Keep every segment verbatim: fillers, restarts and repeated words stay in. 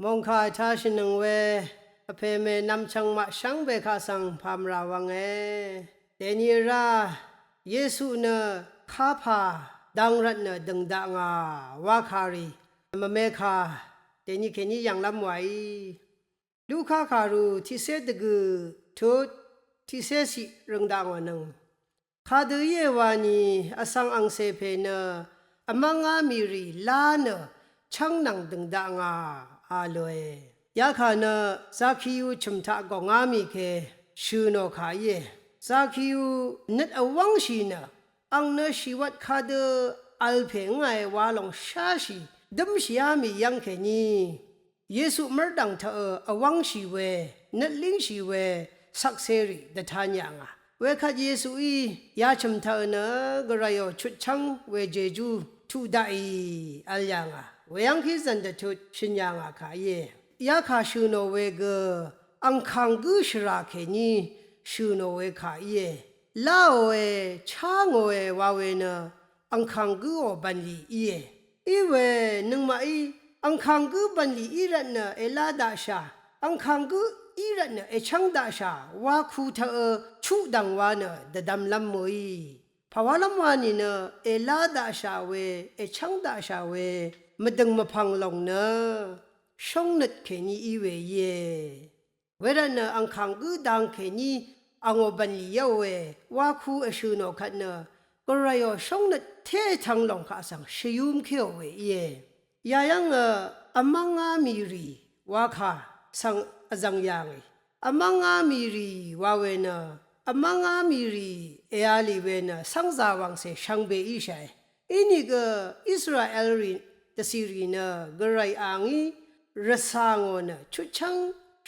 Mòngkà vtashìnøng we vpè mè nvmchvng maqshvngbe kaq svng pàmvrà wvnge. Dèni vrá Yesu nø kapà dang rvtnø dø̀ng dakngà wakàrì mvmekà dèni kèní yv̀nglv́m wàí. Luka kàru tiqcé dvgø̀ tut tiqcé ciq røng dakngò nøng. Kadø íe wani vsvng angcè pè nø vmv́ngá mì rì lá nø chv́ng nvng dø̀ng dakngà a lòe. Yakà nø Zakiu chø̀m taq gòngá mì ke shø̀ nò kà íe. Zakiu nøt vwv́ngshì nø ang nø shìwvt kadø vl pè ngàe wa lòng sháshì dǿmshìá mì yv́ng kèní Yesu mv́rdv̀ng taqø vwv́ngshì we, nøt língshì we, shvkserì dvtan yà ngà. Wekvt Yesuí yachø̀m taqø nø Gvrayò chutchv́ng we jejú tuq daqì vl yà ngà. Weyv́ng kí zv̀n dvtut shø̀n yà ngà kà íe. Yakà shø̀ nò we gø angkàng gǿ shvrà kèní shø̀ nò we kà íe. Láòe, chá ngòe wa we nø angkàng gǿò bv̀nlì íe. Iwe nøngmaqí angkàng gǿ bv̀nlì í rvtnø èlá daqshà, angkàng gǿ í rvtnø èchv́ng daqshà wa ku taqø chuqdv̀ng wa nø dvdvmlv́m mø̀í. Pàwálv́m wa nìnø èlá daqshà we, èchv́ng daqshà we mvdø̀ng mvpv̀ng lòng nø shóngnøt kèní í we íe. Wervtnø angkàng gǿ dang kèní angò bv̀nlì yv́we wa ku èshø̀ nò kvt nø Gvrayò shóngnøt té ètvng lòng kaq svng shvyúm kéò we íe. Yayv́ngø vmv́ngá mì rì wakà svng vzv̀ng yà ngì. Vmv́ngá mì rì wa we nø vmv́ngá mì rì èvlì we nø cv́ngzà wàngcè shvngbe íshàe. Inìgø Israel rì dvcìrì nø Gvray angí rvcà ngò nø chutchv́ng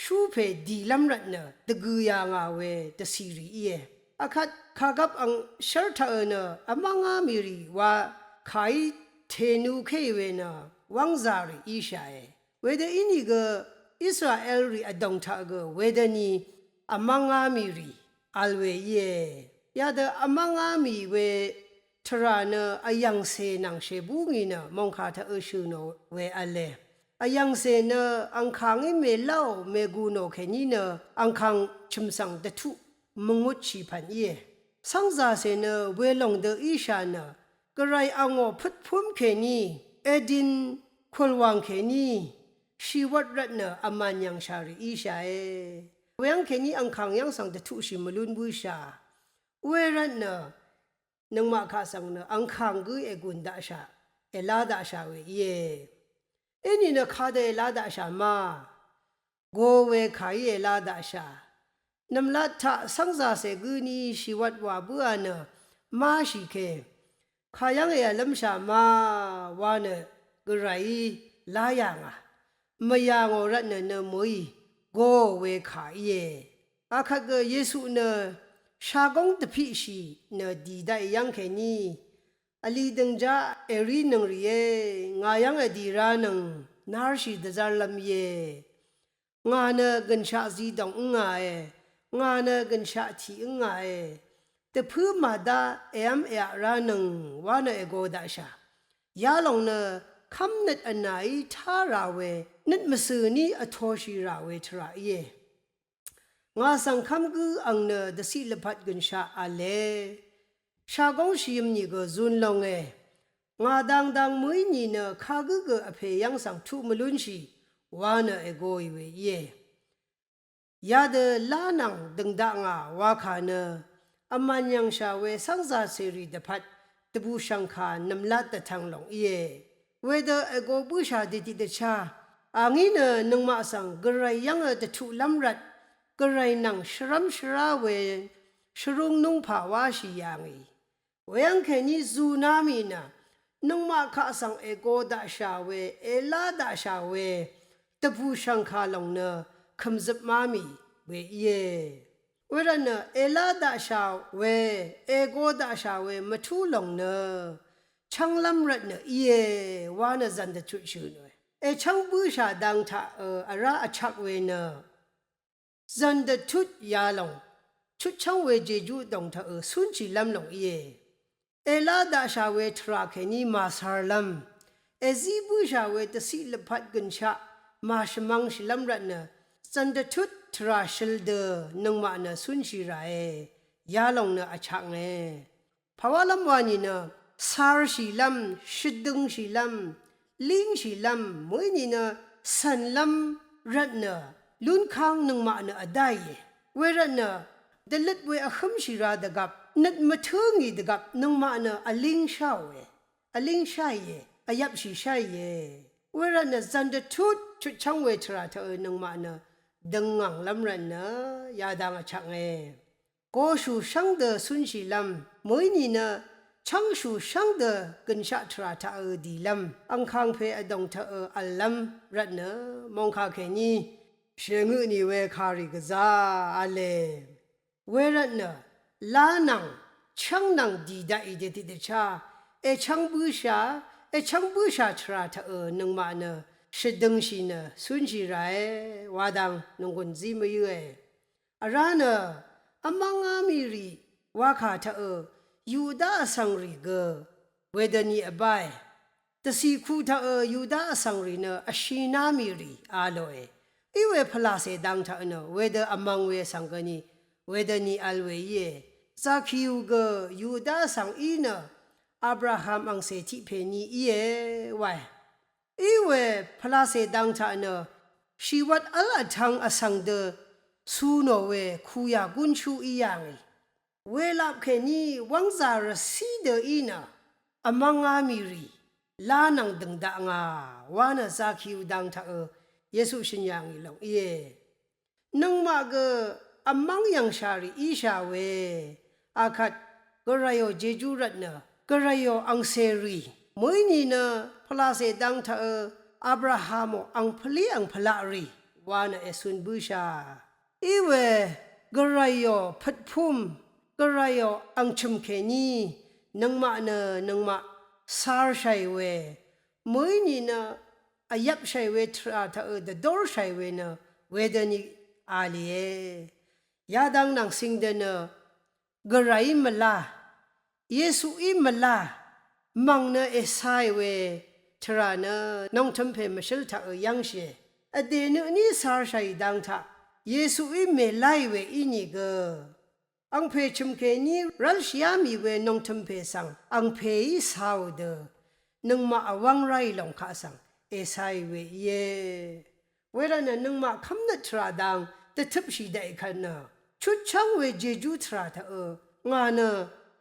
shú pè dìlv́m rvtnø dvgø̀ yà ngà we dvcìrì íe. Akvt kàgvp ang shv́r taqø nø vmv́ngá mì rì wa kàí tènu kéì we nø wv́ngzà rì íshàe. Wedø inìgø Israel rì vdòng taq gø wedøni vmv́ngá mì rì vl we íe. Yadø vmv́ngá mì we tvrà nø vyv̀ngcè nvng shèbú ngì nø mòngkà taqø shø̀ nò we v̄le. Vyv̀ngcè nø angkàngí mèláò mègù nò kèní nø angkàng chø̀m svng dvtuq mvngutshì pv̀n íe. Cv́ngzàcè nø welòng dø íshà nø Gvray angò pøtpúm kèní, èdin kùlwàng kèní, shìwvt rvtnø vmàn yv̀ngshà rì íshàe. Weyv́ng kèní angkàng yv́ng svng dvtuqshì mvlún bǿshà. Wervtnø nøngmaq kaq svng nø angkàng gǿ ègùn daqshà, èlá daqshà we íe. Inìnø kadø èlá daqshà ma. Go we kàí èlá daqshà. Nv̀mlat taq cv́ngzàcè gǿní shìwvt wà bǿà nø máshì ke. Kàyv́ng èvlv́mshà ma wa nø Gvrayí lá yà ngà. Mvyà ngò rvtnø nø mø̀í go we kà íe. Akvt gø Yesu nø shagóng dvpiqshì nø dì daqì yv́ng kèní vlì dø̀ngjá èrínøng rìé, ngà yv́ng èdì ránøng, nárshì dvzv́rlv́m íe. Ngà nø gø̀nshaq zidòng ǿngàe, ngà nø gø̀nshaq tì ǿngàe. Dvpǿ màdá èv́m èaq ránøng wa nø ègo daqshà. Yalòng nø kv́mnøt vnàí tá rà we, nøt mvcø̀ní vtoshì rà we tvrà íe. Ngà svng kv́m gǿ ang nø dvciq lvpat gø̀nshaq v̄le. Shagóng shvyøm nìgø zun longe. Ngà dang dang mø̀í nìnø kagǿ gø vpè yv́ng svng tuq mvlúnshì wa nø ègoì we íe. Yadø lá nvng dø̀ng dakngà wakà nø vmàn yv̀ngshà we cv́ngzà cèrì dvpvt dvbùshv̀ngkà nv̀mlat dvtvng lòng íe. Wedø ègo bǿshà dvdiq dvchá. Angí nø nøngmaq svng Gvray yv́ngø dvtuqlv́m rvt, Gvray nvng shvrv́m shvrá we shvrúng núngpà wáshì yà ngì. Weyv́ng kèní zuná mì nø, nøngmaq kaq svng ègo daqshà we, èlá daqshà we, dvbùshv̀ngkà lòng nø kø̀mzøpmá mì we íe. Wervtnø èlá daqshà we, ègo daqshà we mvtú lòng nø chv́nglv́m rvtnø íe wa nø zv̀n dvtut shø̀ nòe. Èchv́ng bǿshà dang taq ø vrá vchvk we nø zv̀n dvtut yalòng chutchv́ng we jejú dòng taq ø cúnshìlv́m lòng íe. Èlá daqshà we tvrà kèní màcarlv́m, èzí bǿshà we dvciq lvpat gø̀nshaq màshvmv̄ngshìlv́m rvtnø, zv̀n dvtut tvrà shøl dø nøngmaq nø cúnshì ràe, yalòng nø vchaknge. Pàwálv́m wa nìnø, carshìlv́m, shvdøngshìlv́m, língshìlv́m, mø̀í nìnø, cv̀nlv́m rvtnø, lúnkáng nøngmaq nø vdáìe. Wervtnø, dvløt we vhǿmshì ra dvgvp, nøt mvtǿ ngì dvgvp, nøngmaq nø vlíngsháòe. Vlíngsháìe, vyvpshìsháìe. Wervtnø zv̀n dvtut chutchv́ng we tvrà taqø nøngmaq nø døngngànglv́m rvtnø yadang vchaknge. Goshù shv́ng dø cúnshìlv́m, mø̀í nìnø chv́ngshù shv́ng dø gø̀nshaq tvrà taqø dìlv́m, angkangpe vdòng taqø v̀llv́m rvtnø mòngkà kèní shèngø tnì we kàrì gvzá v̄le. Wervtnø, lá nvng, chv́ng nvng dì daqì dètiqdvchá, èchv́ng bǿshà, èchv́ng bǿshà tvrà taqø nøngmaq nø, shvdøngshì nø, cúnshì ràe, wa dang, nònggùn zí mvyǿe. Vrá nø, vmv́ngá mì rì, wakà taqø, Yuda vsvng rì gø, wedøni vbáe. Dvcìku taqø Yuda vsvng rì nø vshiná mì rì a lòe. Iwe pvlàcè dang taq nø wedø vmvng we vsvng gøni wedøni vl we íe. Zakiu gø Yuda vsvng í nø Abraham angcè tiq pèní íe wae. Iwe pvlàcè dang taq nø shìwvt v́l vtvng vsvng dø cu nò we kuyà gúnshú í yà ngì. Welap kèní wv́ngzà rvcí dø í nø, vmv́ngá mì rì, lá nvng dø̀ng dakngà, wa nø Zakiu dang taqø, Yesu shø̀n yà ngì lòng íe. Nøngmaq gø, vmv́ng yv̀ngshà rì íshà we, akvt, gvrayò jejú rvtnø, gvrayò angcè rì, mø̀í nìnø, pvlàcè dang taqø, Abrahamò angpvlí angpvlaq rì, wa nø ècun bǿshà. Iwe gvrayò pøtpúm, gvrayò angchø̀m kèní, nøngmaq nø nøngmaq carshàì we, mø̀í nìnø vyvpshàì we tvrà taqø dvdórshàì we nø wedøni a lìe. Yadang nvng cing dø nø gvrayí mvlá, Yesuí mvlá, mv̀ng nø ècāì we, tvrà nø, nòngtø̄m pè mvshǿl taqø yv́ngshìe. Vdè nø tní carshàì dang taq, Yesuí mèláì we ínìgø. Angpè chø̀m kèní rv́lshìá mì we nòngtø̄m pè svng, angpèí cāò dø. Nøngmaq vwv́ng ráì lòng kaq svng, ècāì we íe. Wervtnø nøngmaq kv́mnøt tvrà dang dvtøpshì daqì kvt nø, chutchv́ng we jejú tvrà taqø, ngà nø,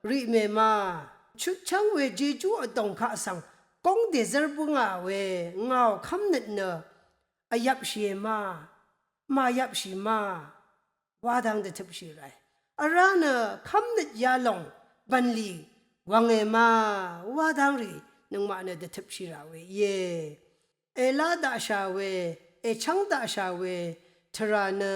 rì mè ma, chutchv́ng we jejú vdòng kaq svng, góng dèzv́r bǿngà we, ngàò kv́mnøt nø, vyvpshìe ma, màyvpshì ma, wa dang dvtøpshì ràe. Vrá nø, kv́mnøt yalòng, bv̀nlì, wv̀nge ma, wa dang rì, nøngmaq nø dvtøpshì rà we íe. Èlá daqshà we, èchv́ng daqshà we, tvrà nø,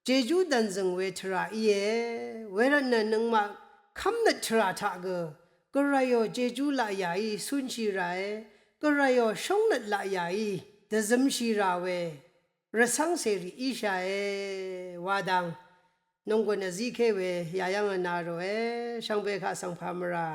jejú dv̀nzø̀ng we tvrà íe, wervtnø nøngmaq kv́mnøt tvrà taq gø, gvrayò jejú laqyàí cúnshì ràe, gvrayò shóngnøt laqyàí, dvzømshì rà we, rvcv́ng cèrì íshàe, wa dang, nònggùn vzíké we, yàyv́ng vna ròe, shvngbe kaq svng pà mvrà.